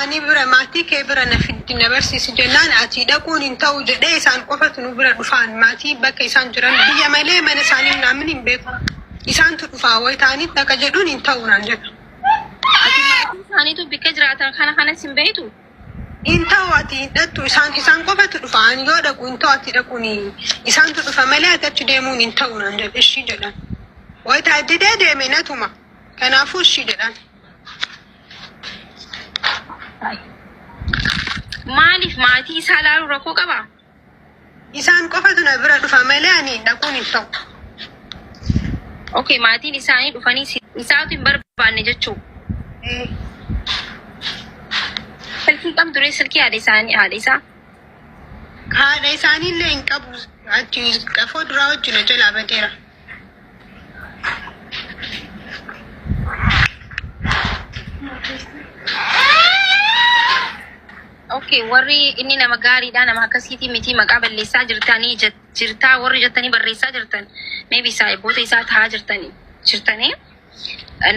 Isaanii bira maatii kee bira na fiddi na barsiisi jennaan ati dhaquun hin ta'u jedhee isaan qofatu nu bira dhufaan maatii bakka isaan jiran biyya malee mana isaanii namni hin beeku. Isaantu dhufaa wayi ta'anii dhaqa jedhuun hin ta'u naan jedha. Ati maatii isaaniitu bikka jiraatan kana kanas hin beektu? Hin ta'u ati hin dhattu isaan isaan qofatu dhufa ani yoo dhaqu hin ta'u ati dhaquun isaantu dhufa malee ati achi deemuun hin ta'u naan jedhe ishii jedhan. Wayita didee deeme natuma kanaafuu ishii jedhan. Maaliif maatii isaa laaluu rakkoo qabaa? Isaan qofatu na bira dhufa malee ani dhaquun hin ta'u. Okay, maatiin isaanii dhufanii isaatu hin barbaanne jechuu. Eh, Silkii qabdu ree silkii haadha isaanii haadha isaa. Haadha isaaniillee hin qabu. Achi qafoo duraa wajjin na jalaa badeera. Okay, warri inni nama gaariidha nama akkasiitii miti maqaa balleessaa jirtanii jirtaa warri jettanii barreessaa jirtan maybe saahiboota isaa tahaa jirtanii jirtanii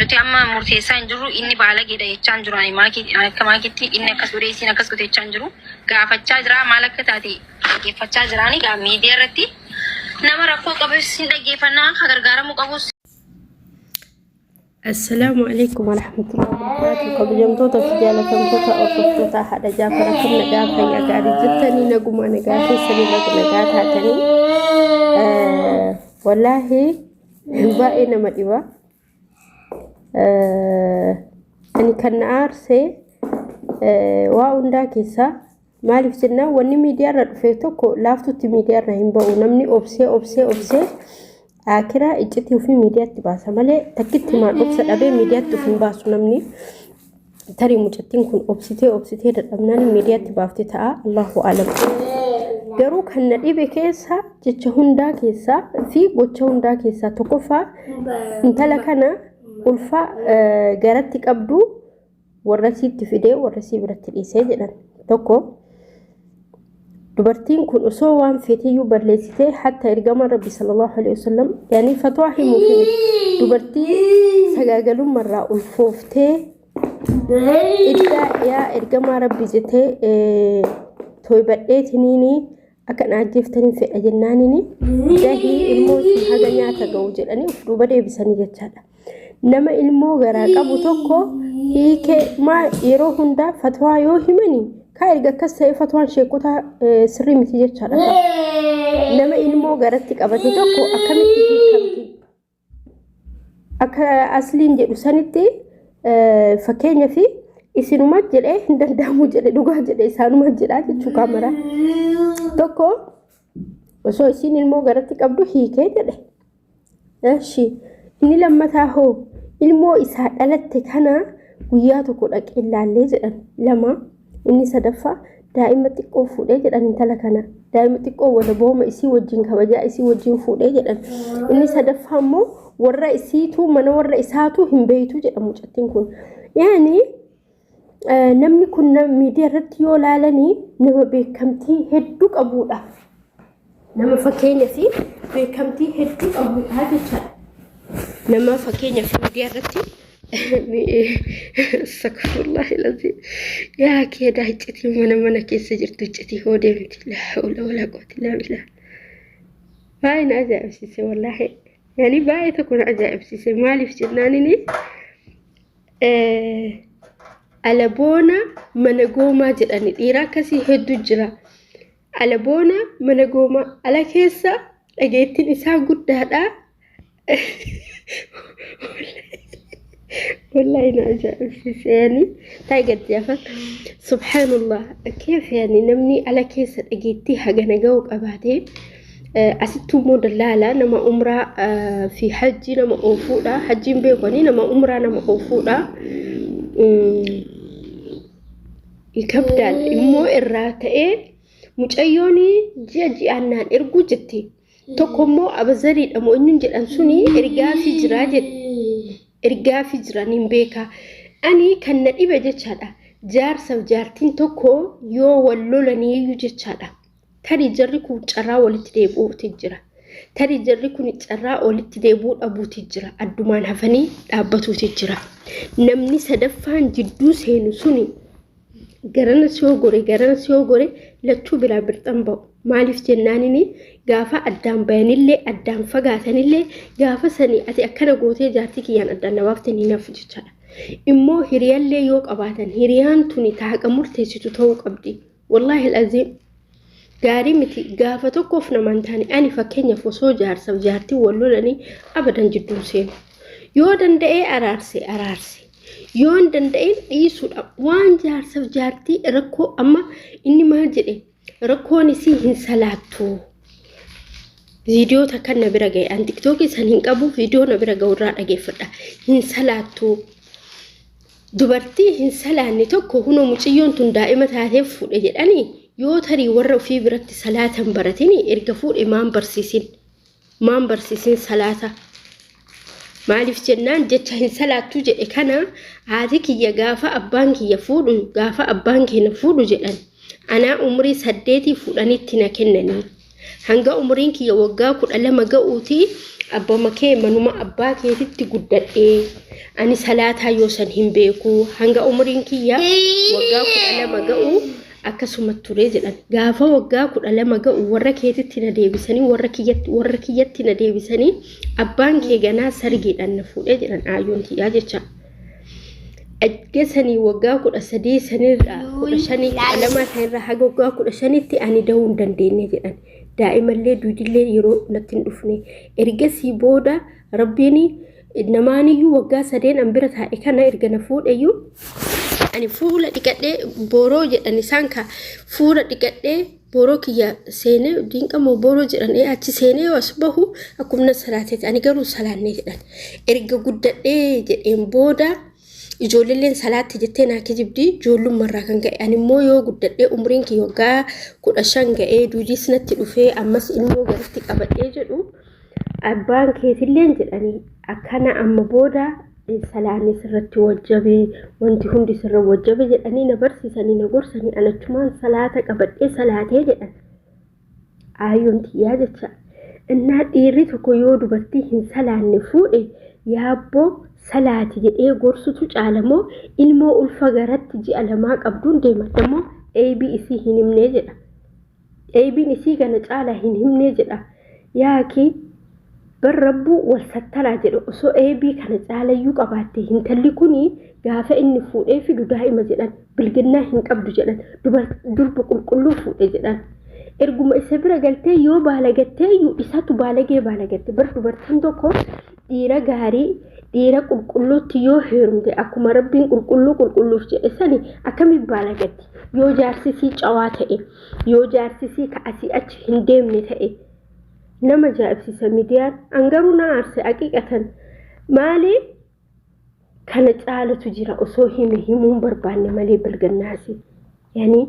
nuti amma murteessaa hin jirru inni baalageedha jechaa hin jiru ani maakii akka maakitti inni akkas godhee isiin akkas godhe jechaa hin jiru gaafachaa jira maal akka taate dhaggeeffachaa jiraani gaa miidiyaa irratti nama rakkoo qabus hin dhaggeeffannaa ka gargaaramuu qabus Assalaamu alaikum warahmatullahi wabarakatuh. Kabajamtoota fi jaalatamtoota hordoftoota haadha Jaafar akkam nagaa fayyaa gaarii jirtanii naguma nagaa keessanii baga nagaa taatanii. Wallaahi baay'ee nama dhiba. Ani kan na aarse waa hundaa keessaa maaliif jennaan wanni miidiyaarra dhufe tokko laaftutti miidiyaarra hin ba'u namni obsee obsee obsee akiraa iccitii ofii miidiyaatti baasa malee takkitti maan obsa dhabee miidiyaatti of hin baasu namni. Tarii mucattiin kun obsitee obsitee dadhabnaan miidiyaatti baafte ta'a Allahu alam. Garuu kan na dhibe keessa jecha hundaa keessaa fi gocha hundaa keessaa tokkoffaa intala kana ulfa garatti qabdu warra siitti fidee warra sii biratti dhiisee jedhan tokko dubartiin kun osoo waan feeteyyuu balleessitee hatta ergamaan rabbi sallallahu alaihi wasallam yaani fatwaa himuufi miti dubartii sagaagalummarraa ulfooftee iddaa yaa ergamaa rabbi jettee toybadheetiniini akka na ajjeeftaniin fedha jennaanini dahii ilmoo sun haga nyaata ga'u jedhanii of duuba deebisanii jechaadha. Nama ilmoo garaa qabu tokko hiikee maa yeroo hundaa fatwaa yoo himani kaa erga akkas ta'e fatwaan sheekota sirrii miti jechaadha. Nama ilmoo garatti qabate tokko akkamitti hiikamti? Akka asliin jedhu sanitti fakkeenya fi isinuma jedhee hin danda'amu jedhe dhugaa jedhe isaanuma jedhaa jechuu kaamara. Tokko osoo isiin ilmoo garatti qabdu hiikee jedhe. Eshi inni lammataa hoo ilmoo isaa dhalatte kana guyyaa tokko dhaqee laallee jedhan lama inni sadaffaa daa'ima xiqqoo fuudhee jedhan intala kana daa'ima xiqqoo walabooma isii wajjin kabajaa isii wajjin fuudhee jedhan inni sadaffaa immoo warra isiituu mana warra isaatuu hin beeytu jedha mucattiin kun yaani namni kun miidiyaa irratti yoo laalanii nama beekamtii hedduu qabuudha. Nama fakkeenya fi beekamtii hedduu qabuudha jechaadha. Nama fakkeenya fi miidiyaa irratti Astaghfirullahi lazim. Yaa keedaa iccitii mana mana keessa jirtu iccitii hoo deemti. Laa hawla walaa quwwata illaa billah. Baay'ee na ajaa'ibsiise wallaahi. Yani baay'ee tokko na ajaa'ibsiise maaliif jennaanini alaboona mana goomaa jedhani dhiira akkasii hedduu jira. Alaboona mana goomaa ala keessa dhageettiin isaa guddaadha. Wallahi na ajaa'ibsiise yani taa'e gad jaafa subhaanallah keef yani namni ala keessa dhageettii hagana ga'u qabaatee asittuu immoo dallaala nama umraa fi hajjii nama oofuudha hajjiin beekanii nama umraa nama oofuudha kabdaan immoo irraa ta'ee mucayyoon ji'a ji'aan naan erguu jetti. Tokko immoo abazariidha moo eenyuun jedhan suni ergaafii jiraa jedhe. Ergaafii jira niin beekaa. Ani kan na dhibe jechaadha. Jaarsaaf jaartiin tokko yoo wal lolaniiyyuu jechaadha. Tarii jarri kun carraa walitti deebi'uuti jira. Tarii jarri kun carraa walitti deebi'uu dhabuuti jira. Addumaan hafanii dhaabbatuuti jira. Namni sadaffaan jidduu seenu suni Garanas yoo gore garanas yoo gore lachuu biraa birxan ba'u. Maaliif jennaanini gaafa addaan bayanillee addaan fagaatanillee gaafa sanii ati akkana gootee jaartii kiyyaan addaan na baafte ni nafu jechaadha. Immoo hiriyallee yoo qabaatan hiriyaan tuni taaqa murteessitu ta'uu qabdi. Wallaahi al'aziim gaarii miti gaafa tokkoof namaan taane ani fakkeenyaaf osoo jaarsaaf jaartii wal lolanii abadan jidduun seenu. Yoo danda'ee araarse araarse. Yoo hin danda'in dhiisuudha. Waan jaarsaaf jaartii rakkoo amma inni maal jedhe rakkoon isii hin salaattu. Viidiyoo takka na bira ga'e an tiktookii san hin qabu viidiyoo na bira ga'u irraa dhageeffadha. Hin salaattu. Dubartii hin salaanne tokko hunoo mucayyoon tun daa'ima taateef fuudhe jedhanii yoo tarii warra ofii biratti salaatan baratini erga fuudhe maan barsiisin maan barsiisin salaata. Maaliif jennaan jecha hin salaattu jedhe kana haati kiyya gaafa abbaan kiyya fuudhu gaafa abbaan keenya fuudhu jedhan anaa umurii 8 fuudhanitti na kennanii hanga umuriin kiyya waggaa 12 ga'uuti abbama kee manuma abbaa keetitti guddadhee ani salaataa yoo san hin beeku hanga umuriin kiyya waggaa 12 ga'u akkasuma ture jedhan gaafa waggaa 12 ga'u warra keetitti na deebisanii warra kiyyatti na deebisanii abbaan kee ganaa sargiidhaan na fuudhee jedhan aayyoon tiyyaa jecha. Ajjeesanii waggaa 13 sanirraa 15 12 sanirraa haga waggaa 15tti ani da'uu hin dandeenye jedhan. Daa'imallee duudillee yeroo natti hin dhufne. Ergasii booda rabbiin namaaniyyuu waggaa sadeen an bira taa'e kana erga na fuudheyyuu ani fuula dhiqadhee booroo jedhan isaan ka fuula dhiqadhee booroo kiyya seenee diinqamoo booroo jedhan achi seenee yoo as bahu akkuma na salaateeti ani garuu salaannee jedhan. Erga guddadhee jedheen booda ijoolleen salaatti jettee naa kijibdi ijoollummarraa kan ka'e ani immoo yoo guddadhee umriin kiyya waggaa 15 ga'ee duudis natti dhufee ammas ilmoo garatti qabadhee jedhu abbaan keetilleen jedhanii akkana amma booda salaanni sirratti wajjabe wanti hundi sirra wajjabe jedhanii na barsiisanii na gorsanii anachumaan salaata qabadhee salaatee jedhan. Aayyoon tiyyaa jecha. Innaa dhiirri tokko yoo dubartii hin salaanne fuudhe yaabboo salaati jedhee gorsutu caalamoo ilmoo ulfa garatti ji'a 2 qabduun deema. Dammoo eebii isii hin himnee jedha. Eebiin isii kana caalaa hin himnee jedha. Yaaki bar rabbuu wal sattaraa jedhe osoo eebii kana caalayyuu qabaatte hintalli kuni gaafa inni fuudhee fidu daa'ima jedhan bilginnaa hin qabdu jedhan durba qulqulluu fuudhe jedhan. Erguma isa bira galtee yoo baalagattee iyyuu isatu baalagee baalagatte bar dubartiin tokko dhiira gaarii dhiira qulqulluutti yoo heerumte akkuma rabbiin qulqulluu qulqulluuf jedhe sani akkamiin baalagatti yoo jaarsisii cawaa ta'e yoo jaarsisii ka asii achi hin deemne ta'e nama ajaa'ibsiisa miidiyaan an garuu na aarse haqiiqatan maali kana caalatu jira osoo hime himuun barbaanne malee bilgannaasi yani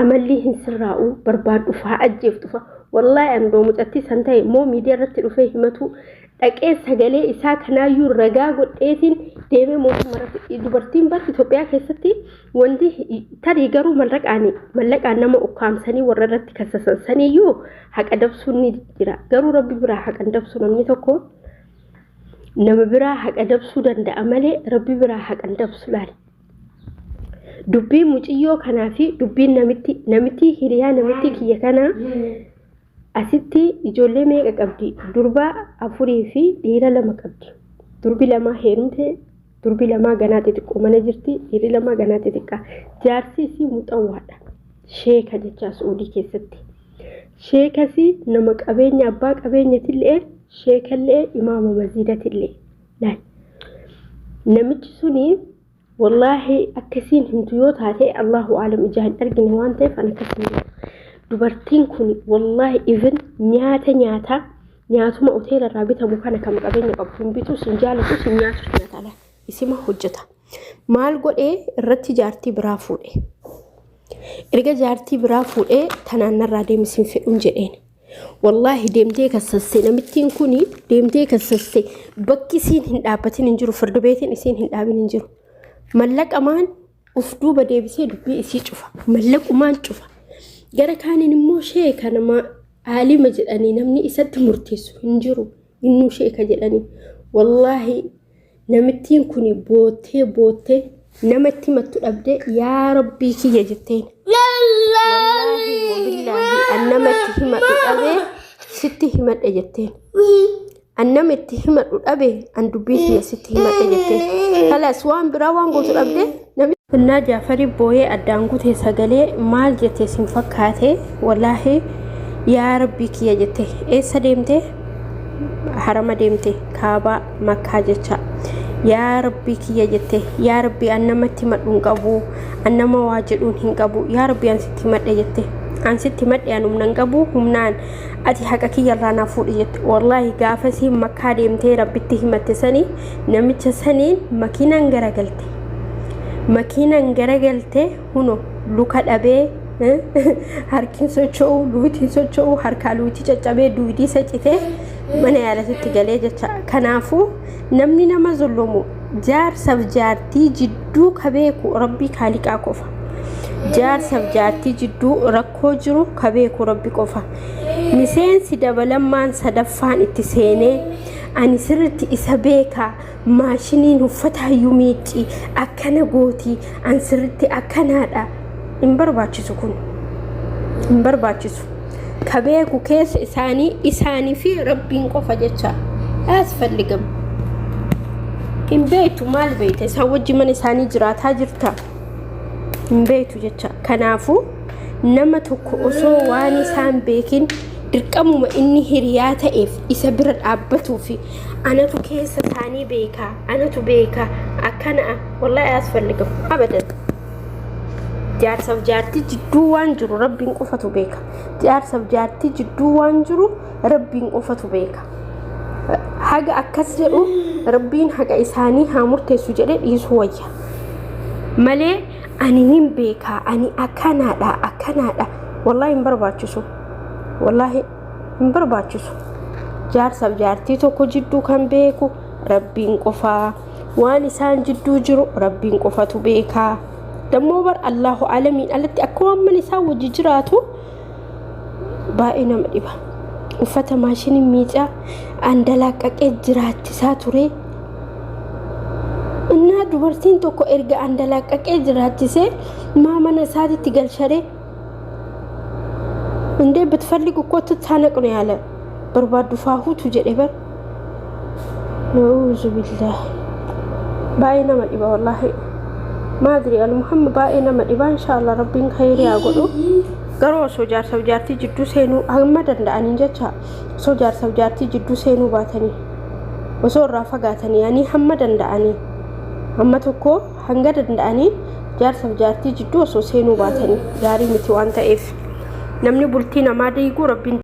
amalli hin sirraa'u barbaadhu faa ajjeeftu faa wallaahi an doo mucattii san ta'e moo miidiyaa irratti dhufee himatu dhaqee sagalee isaa kanaayyuu ragaa godheetiin deemee mootummaa irratti dubartiin bar Itoophiyaa keessatti wanti tarii garuu mallaqaan nama ukkaamsanii warra irratti kassasan saniyyuu haqa dabsuun ni jira garuu rabbi biraa haqa hin dabsu namni tokko nama biraa haqa dabsuu danda'a malee rabbi biraa haqa hin dabsu laal. Dubbiin muciyyoo kanaa fi dubbiin namitti hiriyaa namitti kiyya kanaa asitti ijoollee meeqa qabdi? Durba 4 fi dhiira 2 qabdi. Durbi 2 heerumte, durbi 2 ganaa xixiqqoo mana jirti, dhiirri 2 ganaa xixiqqaa. Jaarsi isii muxawwaadha. Sheeka jechaa Su'uudii keessatti. Sheekasi nama qabeenya abbaa qabeenyatillee sheekallee imaama maziidatillee. Laal. Namichi suni wallaahi akkasiin himtu yoo taate Allahu aalam ijaa hin argine waan ta'eef an akkasiin jedhu. Dubartiin kun wallaahi even nyaata nyaataa nyaatuma hoteela irraa bitamu kana kan qabeenya qabu hin bitus hin jaalatus hin nyaatus nyaata ala isima hojjeta. Maal godhee irratti jaartii biraa fuudhe. Erga jaartii biraa fuudhee tanaan narraa deemsi hin fedhuun jedheen. Wallaahi deemtee kassasse namittiin kuni deemtee kassasse bakki isiin hin dhaabbatin hin jiru firdi beetiin isiin hin dhaabin hin jiru. Mallaqamaan uf duuba deebisee dubbii isii cufa. Mallaqumaan cufa. Gara kaaniin immoo sheeka nama aalima jedhanii namni isatti murteessu hin jiru. Innuu sheeka jedhanii. Wallaahi namittiin kuni boottee boottee Nama itti himattu dhabdee yaa rabbii kiyya jetteen. Wallaahi wabillaahi an nama itti himadhu dhabee sitti himadhe jetteen. An nama itti himadhu dhabe an dubbii kiyya sitti himadhe jetteen. Kalaas waan biraa waan gootu dhabdee namni. Innaa Jaafarii booyee addaan kutee sagalee maal jette sin fakkaate wallaahi yaa rabbii kiyya jette eessa deemte harama deemte kaabaa makkaa jecha yaa rabbii kiyya jette yaa rabbii an namatti himadhu hin qabu an nama waa jedhuun hin qabu yaa rabbii an sitti himadhe jette an sitti himadhe an humna hin qabu humnaan ati haqa kiyya irraa naa fuudhi jette wallaahi gaafa isiin makkaa deemtee rabbitti himatte sanii namicha saniin makiinaan garagalte makiinaan garagalte huno luka dhabee harkiin socho'u luutiin socho'u harkaa luutii caccabee duudii isa citee mana yaalatitti galee jecha kanaafuu namni nama zullumu jaarsaf jaartii jidduu ka beeku rabbii kaaliqaa qofa jaarsaf jaartii jidduu rakkoo jiru ka beeku rabbi qofa miseensi dabalammaan sadaffaan itti seenee ani sirritti isa beekaa maashiniin uffataayyuu miicci akkana gooti an sirritti akkanaadha hin barbaachisu kun hin barbaachisu ka beeku keessa isaanii isaanii fi rabbiin qofa jecha asfalligamu hin beektu maal beekta isaan wajji mana isaanii jiraataa jirta hin beektu jecha kanaafuu nama tokko osoo waan isaan beekin dirqamuma inni hiriyaa ta'eef isa bira dhaabbatuu fi anatu keessa isaanii beekaa anatu beekaa akkana wallaahi asfalligamu abadan jaarsaaf jaartii jidduu waan jiru rabbiin qofatu beeka jaarsaaf jaartii jidduu waan jiru rabbiin qofatu beeka haga akkas jedhu rabbiin haqa isaanii haa murteessu jedhee dhiisuu wayya malee ani nin beekaa ani akkanaadha akkanaadha wallaahi hin barbaachisu wallaahi hin barbaachisu jaarsaaf jaartii tokko jidduu kan beeku rabbiin qofaa waan isaan jidduu jiru rabbiin qofatu beekaa dammoo bar allahu alamiin alatti akka waan mana isaa wajji jiraatu baay'ee nama dhiba uffata maashinii miicaa andalaaqqaqee jiraachisaa ture innaa dubartiin tokko erga andalaaqqaqee jiraachisee maa mana isaatitti galcharee እንዴ ብትፈልግ እኮ ትታነቅ ነው ያለ barbaaddu faahuutu jedhe bar nauzu billah baay'ee nama dhiba wallaahi maadri almuhamma baay'ee nama dhiba inshaallah rabbiin khayrii haa godhu garuu osoo jaarsaaf jaartii jidduu seenuu hamma danda'aniin jecha osoo jaarsaaf jaartii jidduu seenuu baatanii osoo irraa fagaatanii yaanii hamma danda'anii hamma tokko hanga danda'anii jaarsaaf jaartii jidduu osoo seenuu baatanii gaarii miti waan ta'eef namni bultii namaa diiguu rabbiin.